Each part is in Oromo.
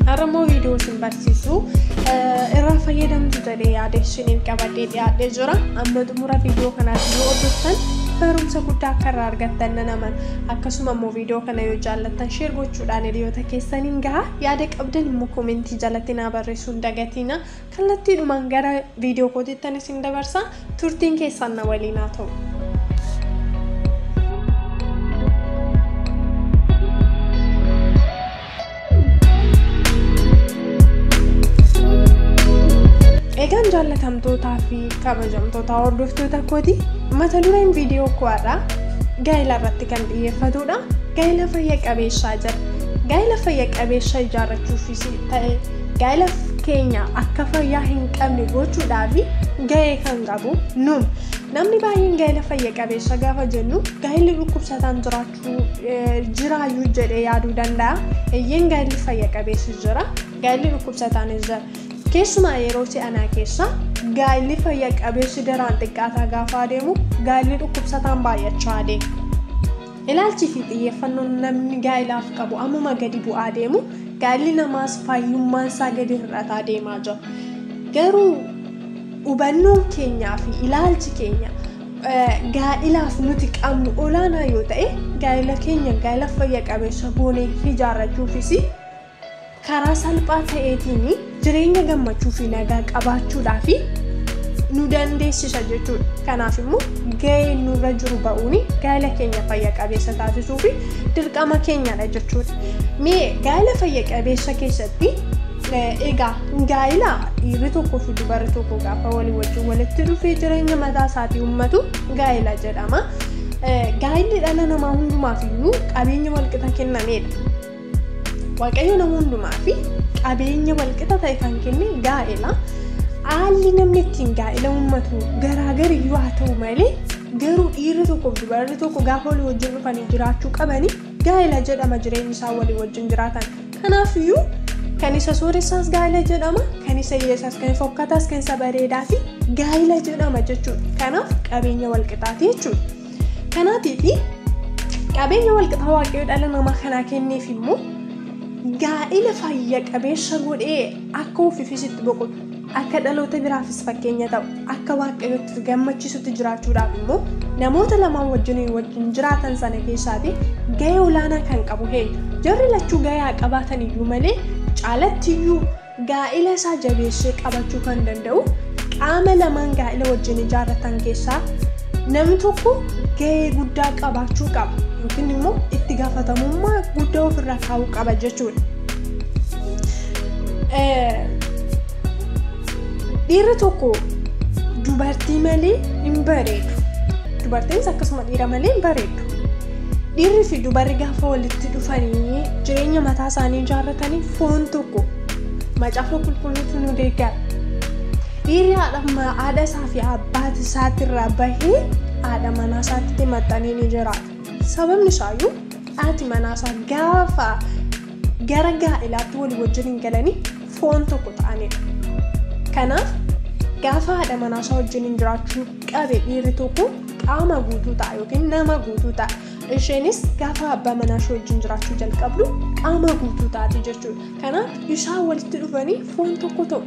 Har'a immoo viidiyoo isin barsiisu irraa fayyadamtu jedhee yaada isiniif qabadhee dhiyaadhee jira. Amma xumura viidiyoo kanaatti yoo hordoftan barumsa guddaa akka irraa argattan nan amana. Akkasuma immoo viidiyoo kana yoo jaallattan share gochuudhaan hiriyoota keessaniin gahaa. Yaada qabdan immoo koomentii jalatti naa barreessuu hin dagatina. Kallattiidhumaan gara viidiyoo kootiittan isin dabarsa. Turtiin keessan na waliin haa ta'u. Egaan jaallatamtootaa fi kabajamtoota hordoftoota kooti, mata dureen viidiyoo koo har'aa gaa'ela irratti kan xiyyeeffatudha. Gaa'ela fayya qabeessaa jira. Gaa'ela fayya qabeessa ijaarrachuufis ta'e gaa'ela keenya akka fayyaa hin qabne gochuudhaaf ga'ee kan qabu nuun. Namni baay'een gaa'ela fayya qabeessa gaafa jennu gaa'elli dhukkubsataan jiraachuu jiraayyuu jedhee yaaduu danda'a. Eeyyeen gaa'elli fayya qabeessi jira, gaa'elli dhukkubsataanis jira. Keessumaa yeroo si'anaa keessa gaa'elli fayya qabeessi daraan xiqqaataa gaafa adeemu gaa'elli dhukkubsataan baay'achaa adeema. Ilaalchi fi xiyyeeffannoon namni gaa'elaaf qabu ammuma gadi bu'aa adeemu gaa'elli namaas fayyummaan isaa gadi hir'ataa deemaa jira. Garuu hubannoon keenyaa fi ilaalchi keenya gaa'elaaf nuti qabnu olaanaa yoo ta'e gaa'ela keenya gaa'ela fayya qabeessa goonee ijaarrachuufis karaa salphaa ta'eetiin jireenya gammachuu fi nagaa qabaachuudhaaf nu dandeessisa jechuudha. Kanaaf immoo ga'ee nurra jiru ba'uun gaa'ela keenya fayya qabeessa taasisuu fi dirqama keenyadha jechuudha. Mee gaa'ela fayya qabeessa keessatti egaa gaa'ela dhiirri tokkoo fi dubarri tokko gaafa walii wajjin walitti dhufee jireenya mataa isaatii uummatu gaa'ela jedhama. Gaa'elli dhala namaa hundumaaf iyyuu qabeenya walqixa kennamedha. Waaqayyo nama hundumaa fi qabeenya walqixa ta'e kan kenne gaa'ela. Haalli namni ittiin gaa'ela uummatu garaagari iyyuu haa ta'u malee garuu dhiirri tokkoo fi dubarri tokko gaafa walii wajjin dhufanii jiraachuu qabanii gaa'ela jedhama jireenyi isaan walii wajjin jiraatan. Kanaafiyyuu kan isa sooressaas gaa'ela jedhama, kan isa hiyyeessaas, kan isa fokkataas, kan isa bareedaa fi gaa'ela jedhama jechuudha. Kanaaf qabeenya walqixaati jechuudha. Kanaatiif qabeenya walqixaa waaqayyo dhala namaa kanaa kenneef immoo gaa'ela fayya qabeessa godhee akka ofiifis itti boqotu, akka dhaloota biraafis fakkeenya ta'u, akka waaqayyotti gammachiisutti jiraachuudhaaf immoo namoota lamaan wajjin jiraatan sana keessaati ga'ee olaanaa kan qabu eenyu? Jarri lachuu ga'ee haa qabaatan iyyuu malee caalatti iyyuu gaa'ela isaa jabeessee qabachuu kan danda'u qaama lamaan gaa'ela wajjin ijaarratan keessaa namni tokko ga'ee guddaa qabaachuu qaba yookiin immoo itti gaafatamummaa guddaa ofirraa kaa'uu qaba jechuudha. Dhiirri tokko dubartii malee hin bareedu. Dubartiinis akkasuma dhiira malee hin bareeddu. Dhiirri fi dubarri gaafa walitti dhufanii jireenya mataa isaanii ijaarratanii foon tokko macaafa qulqulluutu nu deeggara. Dhiirri haadha isaa fi abbaa isaatirraa bahee haadha manaa isaatti maxxanee ni jiraata. Sababni isaayyuu haati manaa isaa gaafa gara gaa'elaatti walii wajjin hin galanii foon tokko ta'anidha. Kanaaf gaafa haadha manaa isaa wajjin hin jiraachuu qabe dhiirri tokko qaama guutuu ta'a yookiin nama guutuu ta'a. Isheenis gaafa abbaa manaa ishee wajjin jiraachuu jalqabdu qaama guutuu taati jechuudha. Kanaaf isaan walitti dhufanii foon tokko ta'u.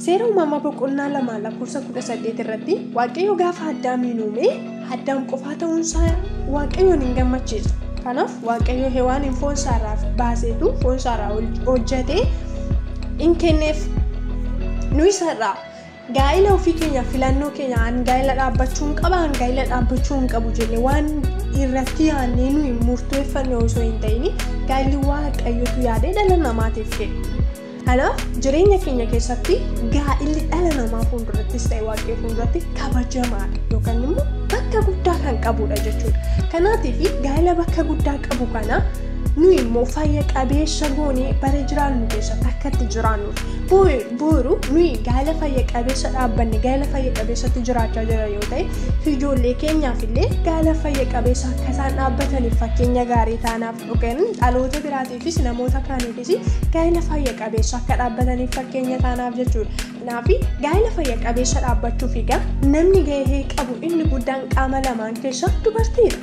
Seera uumamaa boqonnaa 2 lakkoofsa 18 irratti Waaqayyo gaafa Addaamiin uume Addaam qofaa ta'uunsaa Waaqayyoon hin gammachiisu. Kanaaf Waaqayyo Hewaaniin foon isaarraa baaseetu foon isaarraa hojjetee hin kenneef. Nu isarraa gaa'ela ofii keenya filannoo keenya an gaa'ela dhaabbachuu hin qaba, an gaa'ela dhaabbachuu hin qabu jennee waan irratti yaadnee nuyi murteeffanne osoo hin ta'in gaa'elli Waaqayyotu yaadee dhala namaatiif kenne. Kanaaf jireenya keenya keessatti gaa'elli dhala namaa fuuldurattis ta'e Waaqayyo fuulduratti kabajamaadha yookaan immoo bakka guddaa kan qabudha jechuudha. Kanaatiif gaa'ela bakka guddaa qabu kana nuyi immoo fayya qabeessa goonee bara jiraannu keessatti akka itti jiraannuuf boru nuyi gaa'ela fayya qabeessa dhaabbanne gaa'ela fayya qabeessatti jiraachaa jira yoo ta'e ijoollee keenyaaf illee gaa'ela fayya qabeessa akka isaan dhaabbataniif fakkeenya gaarii taanaaf yookaan dhaloota biraatiifis namoota kaaniifis gaa'ela fayya qabeessa akka dhaabbataniif fakkeenya taanaaf jechuudha. Kanaaf gaa'ela fayya qabeessa dhaabbachuuf egaa namni gahee qabu inni guddaan qaama lamaan keessa dubartiidha.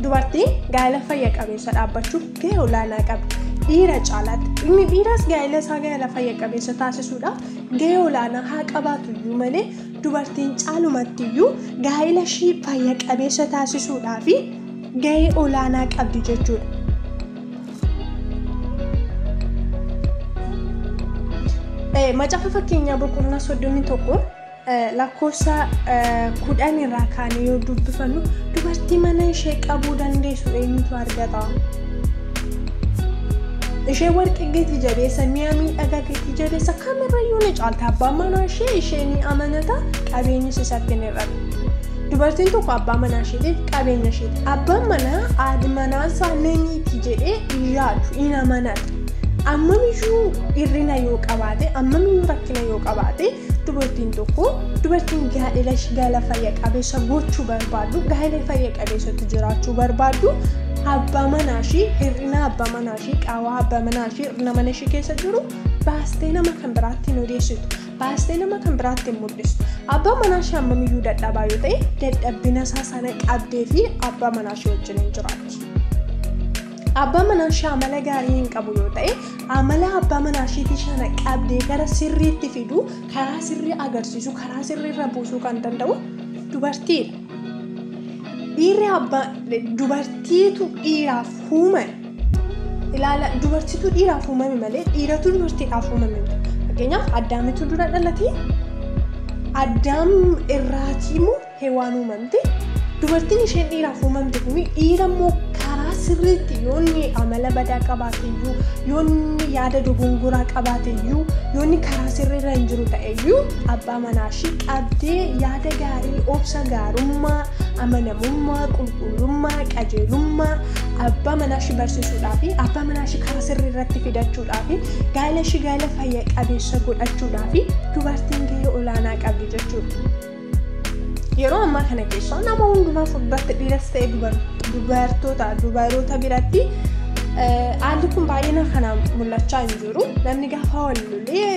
Dubartiin gaa'ela fayya qabeessa dhaabbachuuf gahee olaanaa qabdi. Dhiira caalaatti. Inni dhiiraas gaa'ela isaa gaa'ela fayya qabeessa taasisuudhaaf gahee olaanaa haa qabaatu iyyuu malee dubartiin caalumatti iyyuu gaa'ela ishii fayya qabeessa taasisuudhaaf gahee olaanaa qabdi jechuudha. Macaafa fakkeenyaa boqonnaa 31 lakkoofsa 10 irraa kaanee yoo dubbifannu dubartii mana ishee qabuu dandeessu eenyutu argata? Ishee warqee gati jabeessa, mi'a miidhagaa gati jabeessa kamirrayyuu ni caalta. Abbaan manaa ishee ni amanata, qabeenyis isatti ni hir'ata. Dubartiin tokko abbaa manaa isheetiif qabeenya isheeti. Abbaan manaa haadha manaa isaa namiiti jedhee yaadu hin amanata. Ammamiyyuu hir'ina yoo qabaate, ammamiyyuu rakkina yoo qabaate, dubartiin tokko dubartiin gaa'ela gaa'ela fayya qabeessa gochuu barbaaddu, gaa'ela fayya qabeessatti jiraachuu barbaaddu, abbaa manaa ishee hir'ina abbaa manaa ishee qaawwaa abbaa manaa ishee hir'ina mana ishee keessa jiru baastee nama kan biraatti hin odeessitu, baastee nama kan biraatti hin mul'istu. Abbaa manaa ishee ammamiyyuu dadhabaa yoo ta'e dadhabbina isaa sana qabdee fi abbaa manaa ishee wajjin hin jiraatti. Abbaa manaa ishee amala gaarii hin qabu yoo ta'e amala abbaa manaa isheetii sana qabdee gara sirriitti fidu, karaa sirrii agarsiisu, karaa sirriirra buusuu kan danda'u dubartiidha. Dhiirri abbaa dubartiitu dhiiraaf uumame. Ilaala, dubartiitu dhiiraaf uumame malee dhiiratu dubartiidhaaf uumame miti. Fakkeenyaaf Addaamitu dura dhalate, Addaam irraatii immoo Hewaan uumamte. Dubartiin isheen dhiiraaf uumamte kun dhiira immoo karaa sirriitti yoo inni amala badaa qabaate iyyuu, yoo inni yaada dogongoraa qabaate iyyuu, yoo inni karaa sirriirra hin jiru ta'e iyyuu abbaa manaa ishee qabdee yaada gaarii, obsa, gaarummaa, amanamummaa, qulqullummaa, qajeelummaa abbaa manaa ishee barsiisuudhaa fi abbaa manaa ishee karaa sirriirratti fidachuudhaa fi gaa'ela ishee gaa'ela fayya qabeessa godhachuudhaa fi dubartiin gahee olaanaa qabdi jechuudha. Yeroo ammaa kana keessa nama hundumaa fuulduratti dhiiras ta'e dubartoota dubaroota biratti haalli kun baay'ina kana mul'achaa hin jiru. Namni gaafa wal lolee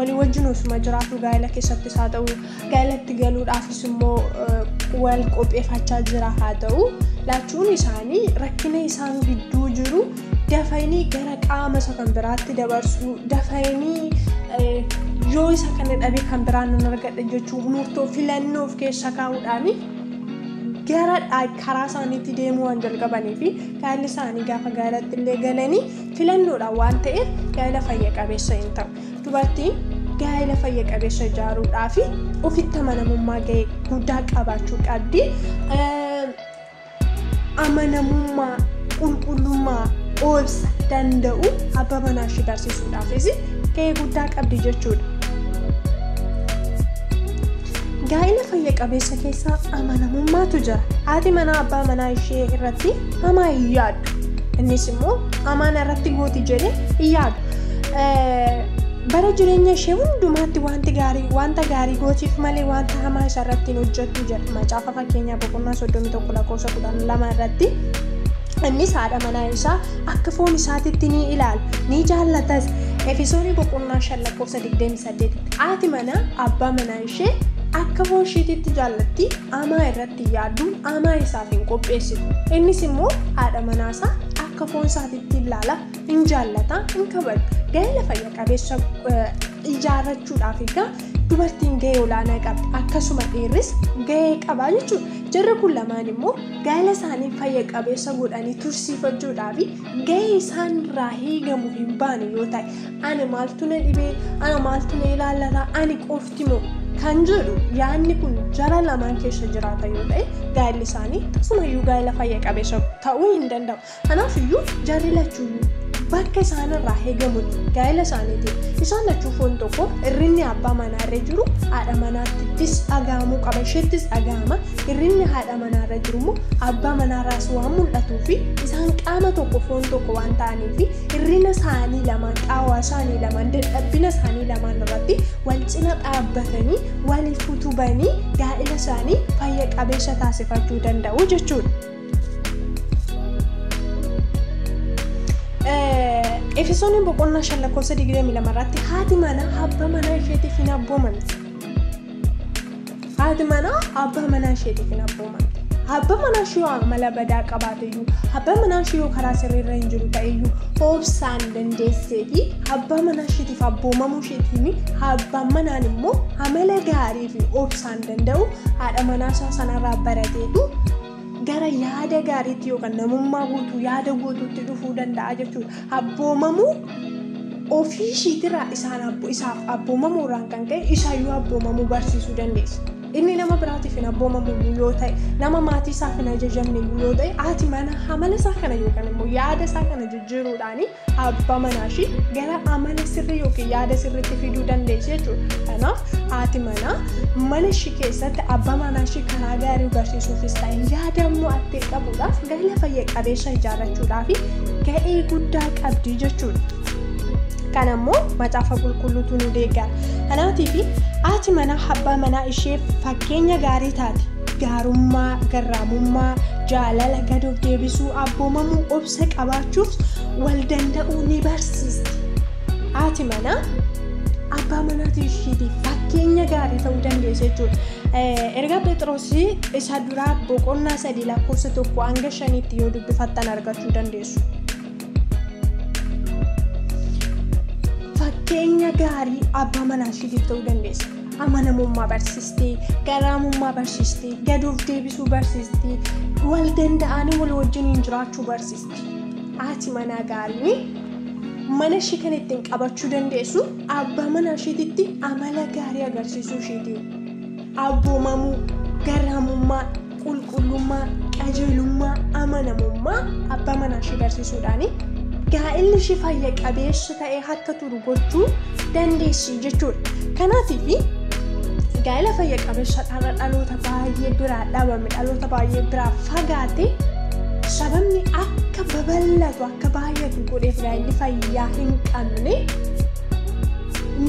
walii wajjin osuma jiraatu gaa'ela keessattis haa ta'u, gaa'elatti galuudhaafis immoo wal qopheeffachaa jira haa ta'u, laachuun isaanii rakkina isaan gidduu jiru dafanii gara qaama isa kan biraatti dabarsuu, dafanii yoo isa kana dhabee kan biraan nan argadha jechuun murtoo filannoo of keessa kaa'uudhaan gara karaa isaaniitti deemuu waan jalqabanii fi gaa'elli isaanii gaafa gaa'elatti illee galanii filannoodhaan waan ta'eef gaa'ela fayya qabeessa hin ta'u. Dubartiin gaa'ela fayya qabeessa ijaaruudhaaf ofitti amanamummaa gahee guddaa qabaachuu qabdi. Amanamummaa, qulqullummaa, obsa danda'u abbaa manaa ishee barsiisuudhaafis gahee guddaa qabdi jechuudha. Gaa'ela fayya qabeessa keessa amanamummaatu jira. Haati manaa abbaa manaa ishee irratti hamaa hin yaaddu. Innis immoo amaana irratti gooti jedhee hin yaadu. Bara jireenya ishee hundumaatti wanta gaarii gootiif malee wanta hamaa isa irratti hin hojjettu jedha. Macaafa fakkeenyaa boqonnaa 31 lakkoofsa 12 irratti. Innis haadha manaa isaa akka foon isaatitti ni ilaala, ni jaallatas. Efesoonii boqonnaa 5 lakkoofsa 28. Haati manaa abbaa manaa ishee akka foon isheetitti jaallatti, hamaa irratti yaaddu, hamaa isaaf hin qopheessitu. Innis immoo haadha manaa isaa akka foon isaatitti ilaala, hin jaallata, hin kabaju. Gaa'ela fayya qabeessa ijaarrachuudhaaf egaa dubartiin gahee olaanaa qabdi. Akkasuma dhiirris gahee qabaa jechuudha. Jarri kun lamaan immoo gaa'ela isaanii fayya qabeessa godhanii tursiifachuudhaaf gahee isaan irraa eegamu hin baane yoo ta'e, ani maaltu na dhibee, ana maaltu na ilaallata, ani qofti moo kan jedhu yaadni kun jara lamaan keessa jiraata yoo ta'e gaa'elli isaanii tasumayyuu gaa'ela fayya qabeessa ta'uu hin danda'u. Kanaafiyyuu jarri lachuuyyuu bakka isaan irraa eegamutti gaa'ela isaaniitiif isaan lachuu foon tokko hir'inni abbaa manaa irra jiru haadha manaattis dhaga'amuu qaba, isheettis dhaga'ama. Hir'inni haadha manaa irra jiru immoo abbaa manaarraas waan mul'atuu fi isaan qaama tokko foon tokko waan ta'aniif hir'ina isaanii lamaan, qaawwaa isaanii lamaan, dadhabbina isaanii lamaan irratti wal cina dhaabbatanii waliif utubanii gaa'ela isaanii fayya qabeessa taasifachuu danda'u jechuudha. Efesooniin boqonnaa 5 lakkoofsa 22 irratti haati manaa abbaa manaa isheetiif hin abboomamti. Haati manaa abbaa manaa isheetiif hin abboomamti. Abbaa manaa ishee yoo amala badaa qabaateyyuu, abbaa manaa ishee yoo karaa sirriirra hin jiru ta'eyyuu obsaan dandeessee fi abbaa manaa isheetiif abboomamuu isheetiin abbaan manaan immoo amala gaarii fi obsaan danda'u haadha manaa isaa sanarraa barateetu gara yaada gaariitti yookaan namummaa guutuu yaada guutuutti dhufuu danda'a jechuudha. Abboomamuu ofii ishiitirraa isaaf abboomamuurraan kan ka'e isayyuu abboomamuu barsiisuu dandeessa. Inni nama biraatiif hin abboomamu yoo ta'e, nama maatii isaaf hin ajajamne yoo ta'e, haati manaa amala isaa kana yookaan immoo yaada isaa kana jijjiiruudhaan abbaa manaa ishii gara amala sirrii yookiin yaada sirriitti fiduu dandeessi jechuudha. Kanaaf haati manaa mana ishii keessatti abbaa manaa ishii karaa gaarii barsiisuufis ta'e yaada mo'attee qabuudhaaf gaa'ela fayya qabeessa ijaarrachuudhaaf ga'ee guddaa qabdi jechuudha. Kan ammoo macaafa qulqulluutu nu deeggara. Kanaatiif haati manaa abbaa manaa ishee fakkeenya gaarii taate gaarummaa, garraamummaa, jaalala, gad of deebisuu, abboomamuu, obsa qabaachuuf wal danda'uu ni barsiisti. Haati manaa abbaa manaatii isheetiif fakkeenya gaarii ta'uu dandeessa jechuudha. Ergaa Phexros isa duraa boqonnaa 3 lakkoofsa 1 hanga 5tti yoo dubbifattan argachuu dandeessu. Fakkeenya gaarii abbaa manaa isheetiif ta'uu dandeessa. Amanamummaa barsiisti, garraamummaa barsiisti, gad of deebisuu barsiisti, wal danda'anii wal wajjiniin jiraachuu barsiisti. Haati manaa gaariin mana ishee kan ittiin qabachuu dandeessu abbaa manaa isheetitti amala gaarii agarsiisuu isheetiin. Abboomamuu, garraamummaa, qulqullummaa, qajeelummaa, amanamummaa abbaa manaa ishee barsiisuudhaani gaa'elli ishee fayya qabeessa ta'ee akka turu gochuu dandeessi jechuudha. Kanaatiif gaa'ela fayya qabeessa dhaloota baay'ee biraa dhabame, dhaloota baay'ee biraa fagaate sababni akka babal'atu akka baay'atu godheef gaa'elli fayyaa hin qabne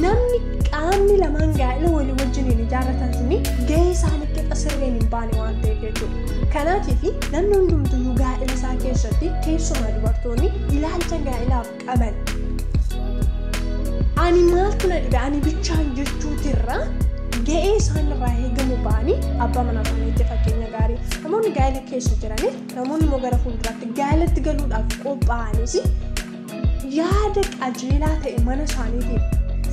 namni qaamni lamaan gaa'ela walii wajjiniin ijaarratan suni ga'ee isaanii qixa sirriin hin baane waan ta'eef jechuudha. Kanaatiif namni hundumtuyyuu gaa'ela isaa keessatti keessumaa dubartoonni ilaalcha gaa'elaaf qaban ani maaltu na dhibe ani bichaan jechuutirra ga'ee isaan irraa eegamu ba'anii abbaa manaa isaaniitti fakkeenya gaarii namoonni gaa'ela keessa jiranis namoonni immoo gara fuulduraatti gaa'elatti galuudhaaf qophaa'anis yaada qajeelaa ta'e mana isaaniitiif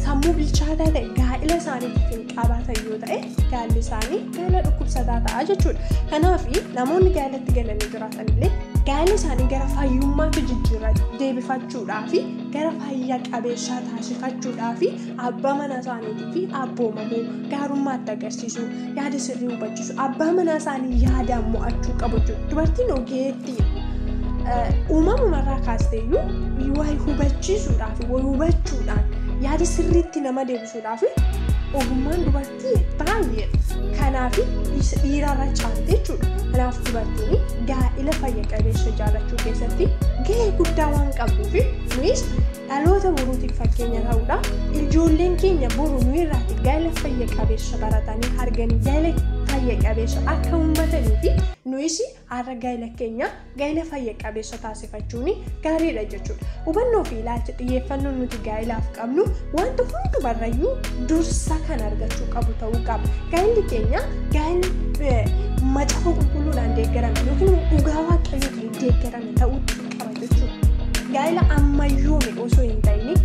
sammuu bilchaataa ta'e gaa'ela isaaniitiif hin qabaatan yoo ta'e gaa'elli isaanii gaa'ela dhukkubsataa ta'a jechuudha. Kanaaf namoonni gaa'elatti galanii jiraatan illee gaa'ela isaanii gara fayyummaatti jijjiirraa deebifachuudhaaf gara fayya qabeessaa taasifachuudhaaf abbaa manaa isaaniitii fi abboomamuu gaarummaatti agarsiisuu yaada sirrii hubachiisuu abbaa manaa isaanii yaadaan mo'achuu qabu jechuudha. Dubartiin ogeettii uumamumarraa kaasteeyyuu wayi hubachiisuudhaaf wayi hubachuudhaan yaada sirriitti nama deebisuudhaaf ogummaan dubartii baay'eedha. Kanaaf dhiirarra caalti jechuudha. Kanaaf dubartiin gaa'ela fayya qabeessa ijaarrachuu keessatti gahee guddaa waan qabduuf nuyis dhaloota boruutiif fakkeenya ta'uudha. Ijoolleen keenya boru nuyi irraati gaa'ela fayya qabeessa baratanii arganii gaa'ela fayya qabeessa akka uummatanii fi nuyis har'a gaa'ela keenya gaa'ela fayya qabeessa taasifachuun gaariidha jechuudha. Hubannoo fi ilaalcha xiyyeeffannoo nuti gaa'elaaf qabnu wanta hundumarrayyuu dursa kan argachuu qabu ta'uu qaba. Gaa'elli keenya gaa'ela macaafa qulqulluudhaan deeggarame yookiin dhugaa waaqayyootiin deeggarame ta'uu qaba jechuudha. Gaa'ela ammayyoome osoo hin ta'in